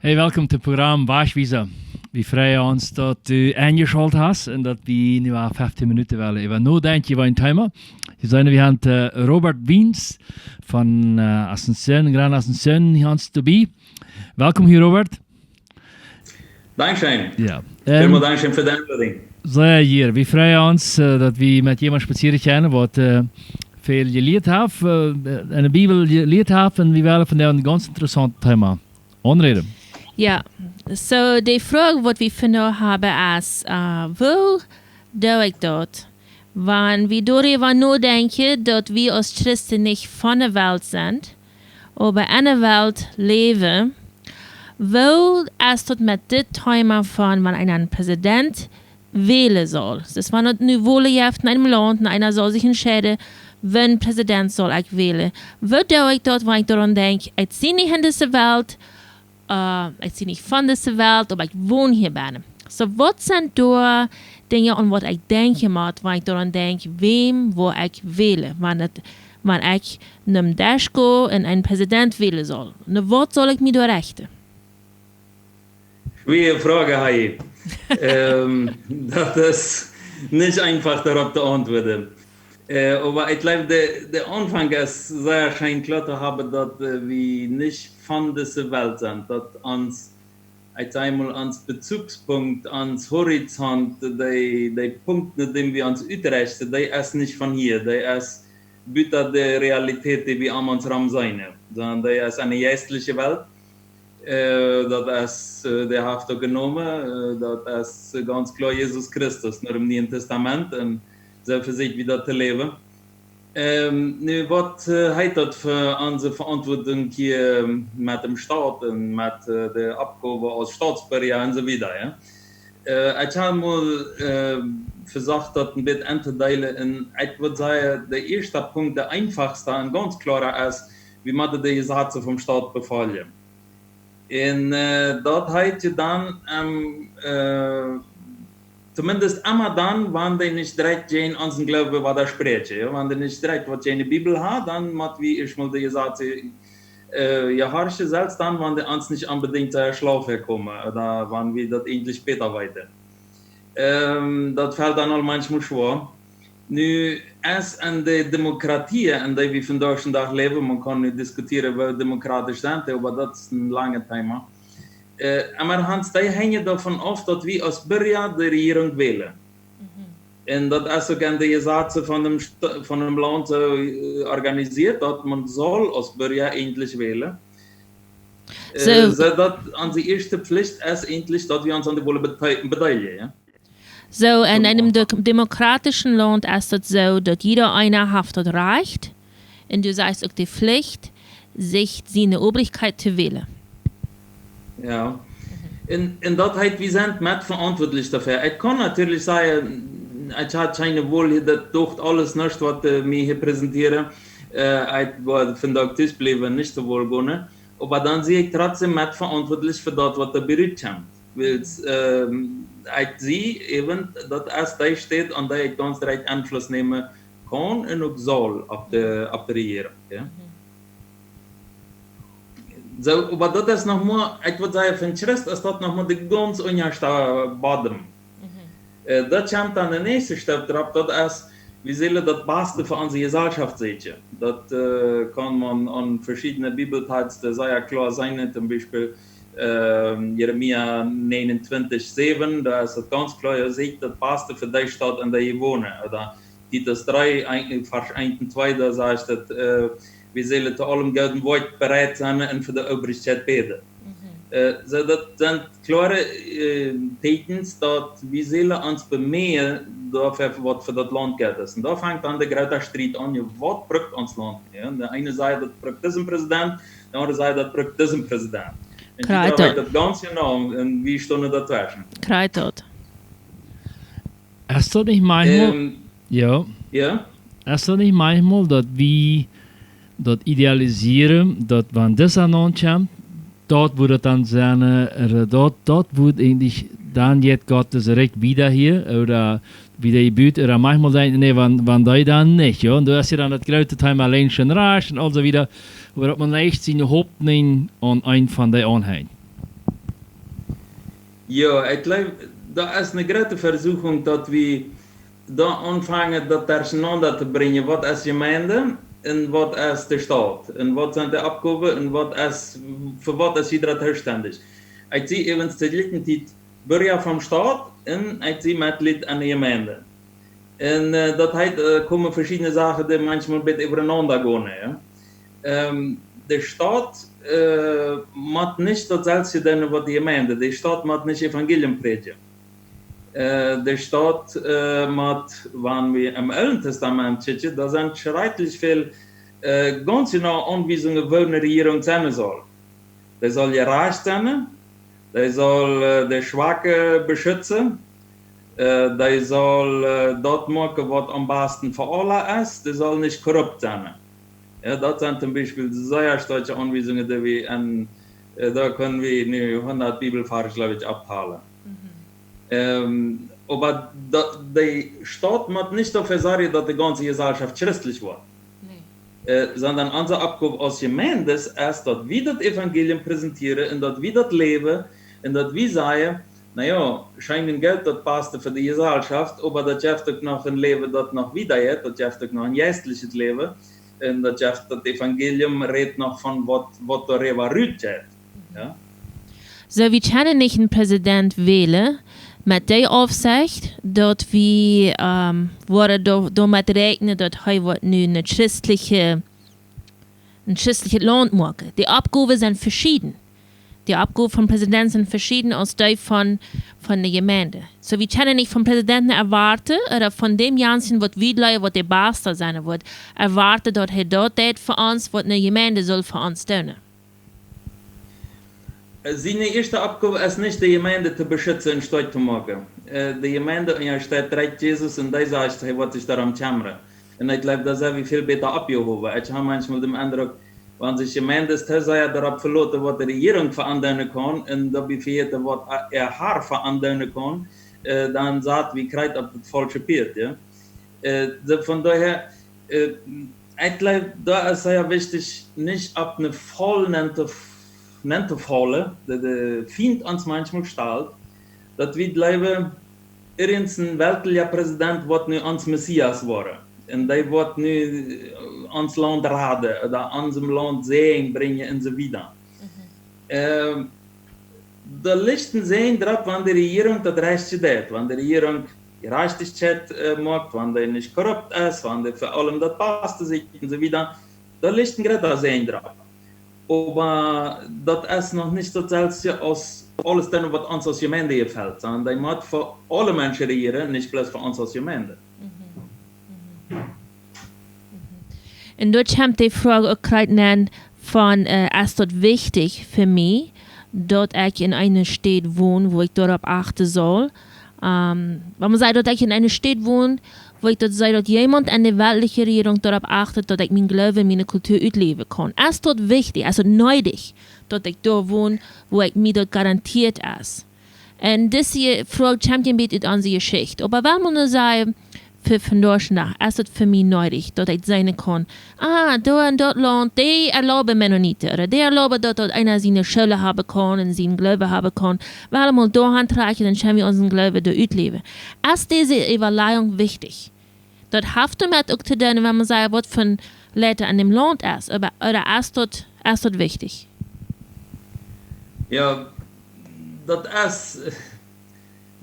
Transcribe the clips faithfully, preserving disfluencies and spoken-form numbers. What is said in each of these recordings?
Hey, welkom to Program Wajchwiesa. Wie freien ons, daut du enjeschalt hast un daut wie nu aul feftieen Minuten wellen äwa nodenkjen äwa een Thema. Wie sent, wie haben, äh, Robert Wiens von, äh, Asunción, Gran Asunción, hia ons doabie. Welkom hia, Robert. Dankscheen. Jo. Veelmol dankscheen fa de Enladunk. Sea jieren. Wie freien ons, äh, daut wie met jemaunt spazieren kjennen, waut, äh, väl jelieet haft, äh, enne Bibel jelieet haft, un wie wellen vondoag een gaunz interessauntet Thema aunräden. Jo, soo de Froag, waut wie vondoag haben, es, äh, woo doo ekj daut? Wan wie doaräwa nodenkjen, daut wie aus Christen nich von de Welt sent, oba enne Welt läwen, woo es daut met dit Thema von, wan eena een Präsident wälen saul? Daut es, wan et nu Wolen jeft en eenem Launt, un eena saul sikj entscheiden, wan Präsident saul ekj wälen. Woo doo ekj daut, wan ekj doaraun denkj, ekj sie nich en dise Welt, äh, ekj sie nich von dise Welt, oba ekj won hia bennen. Soo, waut sent doa Dinja, aun waut ekj denkjen mott, wan ekj doaraun denkj, wäm woa ekj wälen, wan et, wan ekj nom Desch go un een Präsident wälen saul? No waut saul ekj mie doa rechten? Schwoare Froag, Haji. Ähm, daut es nich eefach doaropp to auntwuaden. Äh, oba ekj jleew, de, de Aunfank es sea scheen kloa to haben, daut, äh, wie nich von dise Welt sent, daut ons, ekj saj mol, ons Bezugspunkt, ons Horizont, dee, dee Punkt, no däm wie ons utrechten, dee es nich von hia, dee es buta de Realität, dee wie om ons rom seenen, sonda dee es eene jeistliche Welt. Äh, daut es, äh, dee haft uk een Nomen, äh, daut es, äh, gaunz kloa Jesus Christus, no däm Nieen Tastament, un soo vesieekj wie daut to läwen. Ähm, nu, waut, äh, heet daut fa onse Veauntwuadunk hia met däm Staut un met, äh, de Oppgow aus Stautsbirja un soo wieda, jo? Äh, ekj hab mol, äh, vesocht daut een bät entodeelen un ekj wudd sajen, de ieeschte Punkt, de eefachste un gaunz kloare es, wie motten de Jesazen vom Staut befoljen. Un, äh, daut heet je dan, ähm, äh, tomiendest emma dan, wan dee nich direkt jäajen onsen Gloowen wadasprechen, jo? Wan dee nich direkt waut jäajen de Bibel haben, dan mott wie ieescht mol de Jesazen, äh, jehorchen, selfst dan, wan dee ons nich onbedinjt sea schlau väakomen, ooda wan wie daut eejentlich bäta weeten. Ähm, daut felt dan aul maunchmol schwoa. Nu, aus en de Demokratie, en dee wie vondoag dän Dach läwen, maun kaun nu diskutieren, woo demokratisch sent dee, oba daut es een langet Thema. Äh, oba Hans, dee henjen doavon auf, daut wie aus Birja de Rejierunk wälen. Mhm. Un daut es uk en de Jesazen von däm St-, von däm Launt soo, äh, organisieet, daut maun saul aus Birja eejentlich wälen. Äh, soo. Soo daut onse ieeschte Pflicht es eejentlich, daut wie ons aun de Wolen bete-, bedeeljen, jo? Soo, en eenem de-, demokratischen Launt es daut soo, daut jieda eena haft daut Rajcht, un du sajchst uk de Pflicht, sikj siene Obrigkeit to wälen. Jo. Un, un daut heet, wie sent met veauntwuatlich doafäa. Ekj kaun natieedlich sajen, ekj haud kjeene Wol, daut docht aules nuscht, waut, äh, mie hia präsentieren. Äh, ekj wudd vondoag tus bliewen, nich to Wol gonen. Oba dan sie ekj trotzdäm met veauntwuatlich fa daut, waut doa bie rut kjemt. Wiels, ähm, ekj sie äwen, daut es dee Städ, aun dee ekj gaunz direkt Enfluss nämen kaun un uk saul opp de, opp de Rejierunk, jo. Mhm. Soo, oba daut es noch mau, ekj wudd sajen, fa een Christ es daut noch mau de gaunz unjaschte Bodem. Mhm. Äh, daut kjemt dan de näakjste Step doaropp, daut es, wie sellen daut Baste fa onse Jeselschoft sieekjen. Daut, äh, kaun maun aun veschiedne Bibeltexten sea kloa seenen, toom Biespel, ähm, Jeremia 29, 7, doa es daut gaunz kloa, jo, sieekjt daut Baste fa dee Staut, en dee jie wonen. Ooda Titus dree, eent, Varsch eent un twee, doa sajcht et, äh, wie sellen to aulem gooden Woakj bereit sennen un fa de Obrichkjeit bäden. Mhm. Äh, soo, daut sent kloare, äh, Teakjens, daut wie sellen ons bemeejen, doafäa, waut fa daut Launt goot es. Un doa fangt dan de groote Striet aun, jo, waut brukt ons Launt? Jo, de eene sajcht, daut brukt disen Präsident, de aundre sajcht, daut brukt disen Präsident. Un jieda weet daut gaunz jeneiw, un wie stonen doatweschen. Krakjt daut. Es daut nich maunchmol, ähm, jo. Jo? Es daut nich maunchmol, daut wie daut idealisieren, daut wan disa aun kjemt, daut woat daut dan sennen, äh, daut, daut woat eejentlich dan jeit Gott daut Rikj wieda hia, ooda wieda jebut, ooda maunchmol denkj, nä, wan, wan dee dan nich, jo. Un daut es je dan daut groote Thema Ländjen Rajcht un aul soo wieda, oba daut maun leicht siene Hopninj aun eent von dee aunhenjt. Jo, ekj jleew, daut es eene groote Vesuchunk, daut wie doa aunfangen, daut derchenaunda to brinjen, waut es Jemeent un waut es de Staut, un waut sent de Oppgowen, un waut es, fa waut es jieda toostendich. Ekj sie äwent to dise Tiet Burja von Staut un ekj sie Metglied aun de Jemeent. Un äh, daut heet, äh, komen veschiedne Sachen, dee manchmol een bät äwarenaunda gonen. Jo? Ähm, de Staut äh, mott nich daut selwje doonen waut de Jemeent. De Staut mott nich Evangelium prädjen. Äh, de Staut äh, mott, wan wie em Oolen Testament kjikjen, doa sent schrakjlich väl äh, gaunz jeneiwe Aunwiesungen, woo eene Rejierunk sennen saul. Dee saul jerajcht sennen, dee saul äh, de Schwake beschitzen, äh, dee saul äh, daut moaken, waut aum basten fa aule es, dee saul nich korrupt sennen. Jo, daut sent toom Biespel sea stoakje Aunwiesungen, dee wie en, äh, doa kjennen wie nu hundat Bibelvarsch, jleew ekj, aufhoolen. Ähm, oba daut, de Staut mott nich doafäa sorjen, daut de gaunze Jesellschoft christlich woat. Äh, sonda onse Oppgow aus Jemeent es, daut wie daut Evangelium präsentieren un daut wie daut läwen un daut wie sajen, na jo, scheen un goot, daut baste fa de Jesellschoft, oba daut jeft uk noch een Läwen, daut noch wieda jeit, daut jeft uk noch een jeistlichet Läwen. Un daut jeft, daut Evangelium rät noch von waut, waut doa äwa rut jeit. Jo? Soo, wie kjennen nich eenen Präsident wälen met dee Aufsecht, daut wie ähm, woaren doa, doamet räakjnen, daut hee woat nu een christliche, een christlichet Launt moaken. De Oppgowen sent veschieden. De Oppgowen von Präsident sent veschieden aus dee von, von de Jemeent. Soo, wie kjennen nich von Präsidenten erwoaten, ooda von dämjenijen, waut wie jleewen, waut de baste sennen woat, erwoaten, daut hee daut deit fa ons, waut eene Jemeent saul fa ons doonen. Äh, siene ieeschte Oppgow es nich, de Jemeent to beschitzen un stoakj to moaken. Äh, de Jemeent unjasteit direkt Jesus un dee sajcht, hee woat sikj doarom kjemmren. Un ekj jleew, doa sent wie väl bäta oppjehowen. Ekj hab manchmol dän Endruck, wan sikj Jemeenten too sea doaropp veloten, waut de Rejierunk fa an doonen kaun, un doabie vejäten, waut ä-, äa Har fa an doonen kaun, äh, dan saten wie krakjt opp daut faulsche Pieet, jo. Äh, soo von doahäa, äh, ekj jleew, daut es sea wichtich, nich opp eene Faul nenn to f-, nenn to faulen, dee de Fient ons manchmol stalt, daut wie jleewen, irjent een weltlicha Präsident woat nu ons Messias woaren. Un dee woat nu äh, ons Launt raden ooda onsem Launt Säajen brinjen un soo wieda. Ähm, doa licht een Säajen doaropp, wan de Rejierunk daut Rajchte deit, wan de Rejierunk Jerajchtichkjeit äh, moakt, wan dee nich korrupt es, wan dee fa aulem daut Baste sitt un soo wieda. Doa licht een groota Säajen doaropp. Oba daut es noch nich daut selwje aus aules doonen, waut ons aus Jemeent jefelt, sonda dee mott fa aule Menschen rejieren, nich bloos fa ons aus Jemeent. Un doa kjemt de Froag uk krakjt nenn von, äh, es daut wichtich fa mie, daut ekj en eene Staut won, wua ekj doaropp achten saul? Ähm, wan maun sajcht, daut ekj en eene Staut won, wua ekj daut see, daut jemaunt en de weltliche Rejierunk doaropp acht, daut ekj mienen Gloowen, miene Kultua utläwen kaun. Es daut wichtich, es daut needich, daut ekj doa won, wua ekj mie daut garantieet es? Un dise Froag kjemt een bät ut onse Jeschicht. Oba wan maun nu sajcht, fa vondoag dän Dach, es daut fa mie needich, daut ekj seenen kaun, ah, doa en daut Launt, dee erlauben Mennoniten, ooda dee erlauben, daut, daut eena siene School haben kaun un sienen Gloowen haben kaun, well wie mol doahan trakjen, dan kjenn wie onsen Gloowen doa utläwen. Es dise Äwalajunk wichtich? Daut haft doamet uk to doonen, wan maun sajcht, waut fa een Leiter en däm Launt es, oba, ooda es daut, es daut wichtich? Jo, daut es,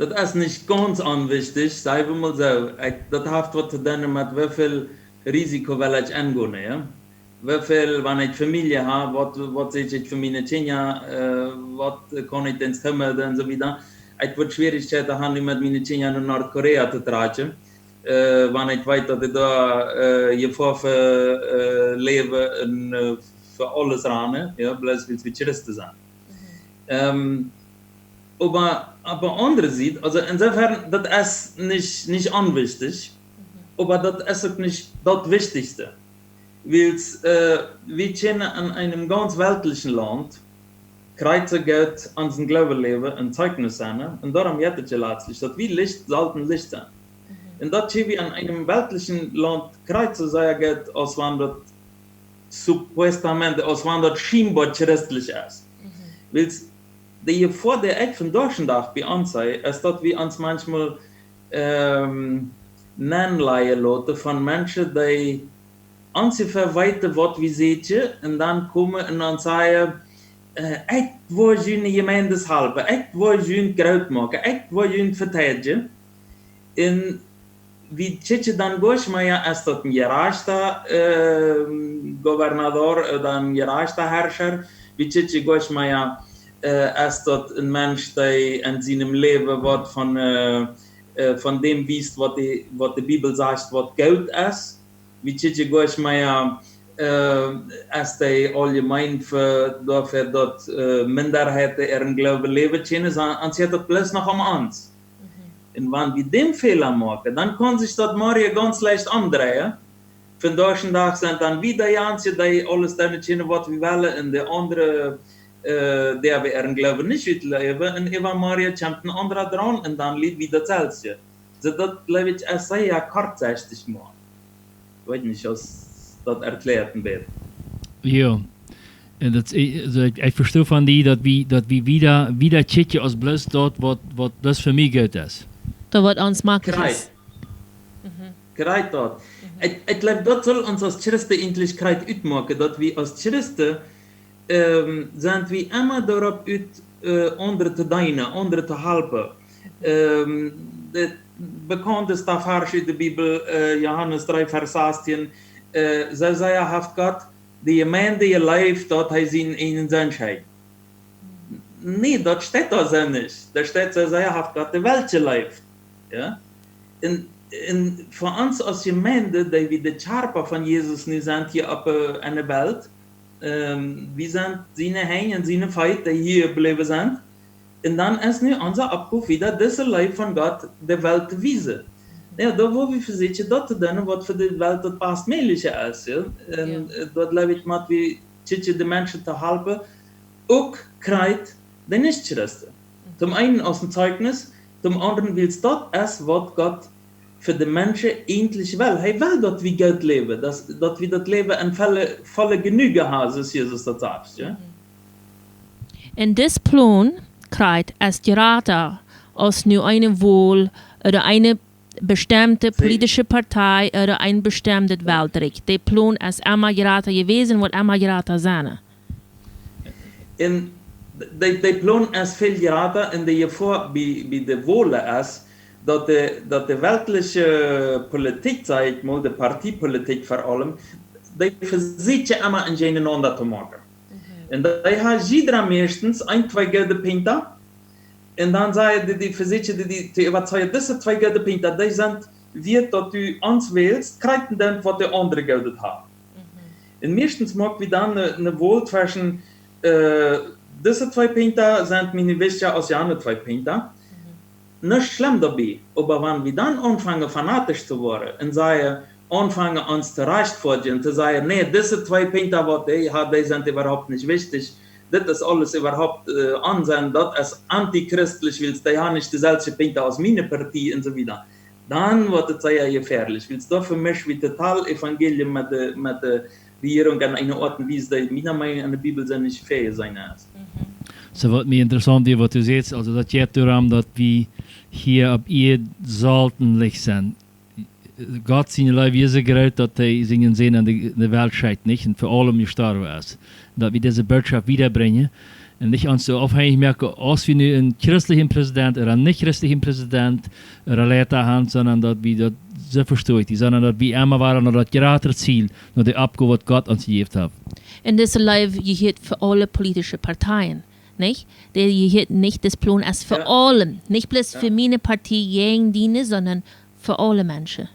daut es nich gaunz onwichtich, saj wie mol soo. Ekj, daut haft waut to doonen met woo väl Risiko well ekj engonen, jo? Woo väl, wan ekj Famielje hab, waut, waut sie ekj fa miene Kjinja, äh, waut kaun ekj dän stemmen un soo wieda. Ekj woa Schwierichkjeiten haben, nu met miene Kjinja no Nordkorea to trakjen. Äh, wan ekj weet, daut ekj doa äh, Jefoa fa äh, Läwen un äh, fa aules rannen, jo, bloos wiels wie Christen sent. Ähm, oba opp de aundre Sied, aulsoo ensoofern, daut es nich, nich onwichtich, oba daut es uk nich daut Wichtichste. Wiels äh, wie kjennen en eenem gaunz weltlichen Launt krakjt soo goot onsen Gloowen läwen un Zeichnis sennen, un doarom jeit et je latlich, daut wie Licht, Solt un Licht sent. Un daut kjenn wie en eenem weltlichen Launt krakjt soo sea goot, aus wan daut supuestamente, aus wan daut schienboa christlich es. Wiels de Jefoa, dee ekj vondoag dän Dach bie ons see, es daut wie ons maunchmol, ähm, nenlajen loten von Menschen, dee ons veweeten, waut wie sajen, un dan komen un dan sajen, äh, ekj woa june Jemeent halpen, ekj woa junt groot moaken, ekj woa junt veteidjen. Un wie kjikjen dan goa nich mea, es daut een jerajchta, ähm, Gobernador ooda een jerajchta Herrscher, wie kjikjen goa nich mea, äh, es daut een Mensch, dee en sienem Läwen waut von, äh, äh, von däm wiest, waut de, waut de Bibel sajcht, waut goot es. Wie kjikjen goa nich mea, äh, es dee auljemein fa, doafäa daut, äh, Minderheiten äaren Gloowen läwen kjennen, sonda ons jeit daut bloos noch om ons. Un wan wie dän Fäla moaken, dan kaun sikj daut morjen gaunz leicht omdreien. Vondoag dän Dach sent dan wie de eensje, dee aules doonen kjennen, waut wie wellen, un de aundre, äh, dee haben äaren Gloowen nich utläwen, un äwamorjen kjemt een aundra draun, un dan lied wie daut selwje. Soo daut, jleew ekj, es sea kortsechtich, mau. Ekj weet nich, aus daut erkjläat een bät. Jo. Un daut, äh, aulsoo ekj, ekj vesto von die, daut wie, daut wie wieda, wieda kjikjen aus bloos daut, waut, waut bloos fa mie goot es. Daut waut ons maklich es. Krakjt. Krakjt daut. Ekj, ekj jleew, daut saul ons aus Christen eejentlich krakjt utmoaken, daut wie aus Christen, ähm, sent wie emma doaropp ut, äh, aundre to deenen, aundre to halpen. Ähm, de bekaunteste Varsch ut de Bibel, äh, Johanes dree Varsch sastieen, äh, soo sea haft Gott de Jemeent jeleeft, daut hee sienen eenen Sän schenkjt. Nä, daut steit doa soo nich. Doa steit, soo sea haft Gott de Welt jeleeft. Jo? Un, un fa ons aus Jemeent, dee wie de Kjarpa von Jesus nu sent hia opp, äh, enne Welt, ähm, wie sent siene Henj un siene Feet, dee hia jebläwen sent. Un dan es nu onse Oppgow wieda dise Leew von Gott de Welt to wiesen. Jo, doa woa wie vesieekjen daut to doonen, waut fa de Welt daut baste mäajliche es, jo. Un, jo, äh, daut jleew ekj, mott wie kjikjen de Menschen to halpen, uk krakjt de Nich-Christen. Toom eenen aus een Zeichnis, toom aundren, wiels daut es, waut Gott fa de Menschen eejentlich well. Hee well, daut wie goot läwen, daut, daut wie daut Läwen en volle, volle Genüge haben, soo aus Jesus daut sajcht, jo. Un dis Plon krakjt es jrata aus nu eene Wol ooda eene bestemde politische Partei ooda een bestemdet Weltrikj. De Plon es emma jrata jewast, woat emma jrata sennen. Un de, de Plon es väl jrata, un de Jefoa bie, bie de Wolen es, daut de, daut de weltliche Politik, saj ekj mol, de Partiepolitik ver aulem, dee vesieekjen emma een Jäajenenaunda to moaken. Un dee haben jiedra meistens een, twee goode Punten. Un dan saj ekj, dee, dee vesieekjen, dee, dee, dee, waut saj ekj, dise twee goode Punten, dee sent wieet, daut du ons wälst, krakjt dan, waut de aundre goodet haben. Un meistens moak wie dan eene, eene Wol tweschen, äh, dise twee Punten sent mie nu wichtja aus jane twee Punten. Nuscht schlemm doabie, oba wan wie dan aunfangen fanatisch to woaren un sajen, aunfangen ons to rajchtfoadjen, to sajen, nä, dise twee Punten, waut dee haft, dee sent äwahaupt nich wichtich, dit es aules äwahaupt, äh, Onsinn, daut es antichristlich, wiels dee haben nich de selwje Punten aus miene Partie un soo wieda. Dan woat et sea jefäalich, wiels doa vemisch wie total Evangelium met de, met de Rejierunk en eene Oat un Wies, dee miene Meinunk en de Bibel sea nich väajeseenen es. Soo, waut mie interessaunt wia, waut du sajchst, aulsoo daut jeit doaromm, daut wie hia opp Ieed Solt un Licht sent. Gott siene Leew es soo groot, daut hee sienen Sän aun de, de Welt schekjt, nich? Un fa aulem jestorwen es. Daut wie dise Botschaft wiedabrinjen un nich ons soo aufhenjich moaken, aus wie nu een christlichen Präsident ooda een nich christlichen Präsident ooda Leiter haben, sonda daut wie daut, soo vesto ekj die, sonda daut wie emma wada no daut jratre Ziel, no de Oppgow, waut Gott ons jejäft haft. Un dise Leew jehieet fa aule politische Parteien, nich? Dee jehieet nich, dis Plon es fa aulem, nich bloos fa miene Partie jäajen diene, sonda fa aule Menschen.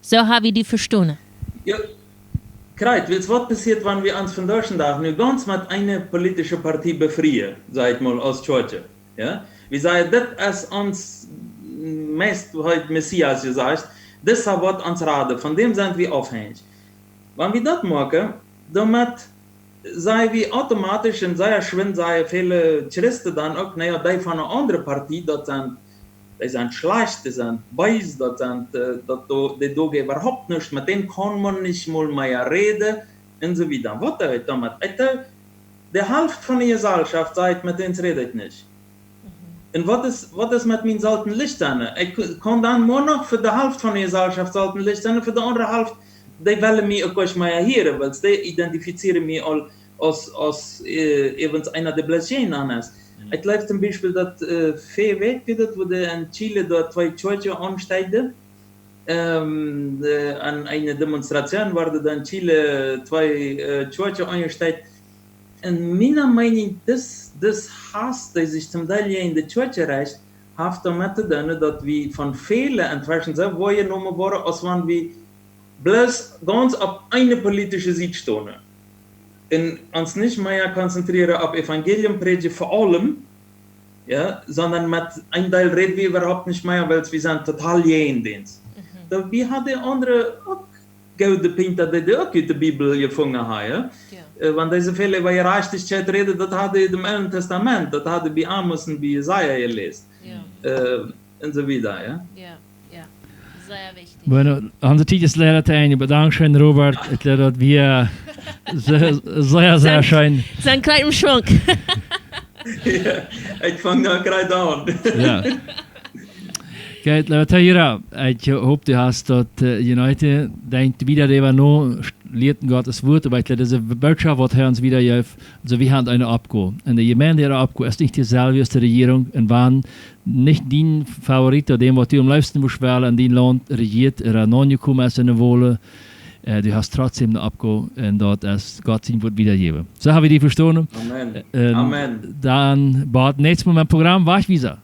Soo hab ekj die vestonen. Jo, krakjt, wiels waut passieet, wan wie ons vondoag dän Dach nu gaunz met eene politische Partie befrieen, saj ekj mol, aus Kjoakj? Jo? Wie sajen, dit es ons meist, haft Messias jesajcht, disa woat ons raden, von däm sent wie aufhenjich. Wan wie daut moaken, doamet saj wie automatisch un sea schwind sajen väle Christen dan uk, na jo, dee von eene aundre Partie, daut sent, dee sent schlajcht, dee sent bees, daut sent, äh, daut do, dee doonen äwahaupt nuscht, met dän kaun maun nich mol mea räden, un soo wieda. Waut doo ekj doamet? Ekj doo, De Halft von de Jeselschoft sajcht: "Met dän räd ekj nich." Un waut es, waut es met mien Solt un Licht sennen? Ekj kaun dan mau noch fa de Halft von de Jeselschoft Solt un Licht sennen, fa de aundre Halft, dee wellen mie uk nich mea hieren, wiels dee identifizieren mie aul aus, aus, äh, äwent eena, dee bloos jäajen an es. Mhm. Ekj jleew toom Biespel, daut, äh, väl Wäakj wia daut, wua dee en Chile doa twee Kjoakjen aunsteeden. Ähm, äh, aun eene Demonstration worden dan Chile twee, äh, Kjoakjen aunjesteet. Un miene Meenunk, dis, dis Haus, dee sikj toom Deel jäajen de Kjoakjen riecht, haft doamet to doonen, daut wie von väle entwischen soo woajenomen woaren, aus wan wie bloos gaunz opp eene politische Sied stonen. Un ons nich mea konzentrieren opp Evangelium prädjen fa aulem, jo, sonda met een Deel räd wie äwahaupt nich mea, wiels wie sent total jäajen dän. Mhm. Daut wie hauden aundre uk goode Punkten, dee, dee uk ut de Bibel jefungen hauden, jo. Jo. Äh, wan dee väl äwa Jerajchtichkjeit räden, daut hauden dee em Oolen Tastament, daut hauden dee bie Amos un bie Jesaja jeläst. Jo. Äh, un soo wieda, jo. Jo, jo. Sea wichtich. Bueno, onse Tiet es leida to Enj, oba dankscheen, Robert. Ekj jleew, daut wia sea, sea, sea scheen. Sent, sent krakjt em Schwunk. Jo, ekj fang dan krakjt aun. Jo. Oke, leewa Tohiera, ekj hop, du hast daut, äh, United, denkjt wieda doaräwa no, lieet Gott sien Wort, oba ekj jleew, dise Botschoft, waut hee ons wieda jeft, aulsoo, wie haben eene Oppgow. Un de Jemeent äare Oppgow es nich deselwje aus de Rejierunk. Un wan nich dien Favorit, ooda dän, waut du aum leefsten wurscht wälen, en dien Launt rejieet, ooda nojekomen es en de Wolen, äh, du hast trotzdäm eene Oppgow, un daut es Gott sien Wort wiedajäwen. Soo hab ekj die vestonen. Amen. Äh, un amen. Dan bat näakjstet Mol em Program, Wajchwiesa.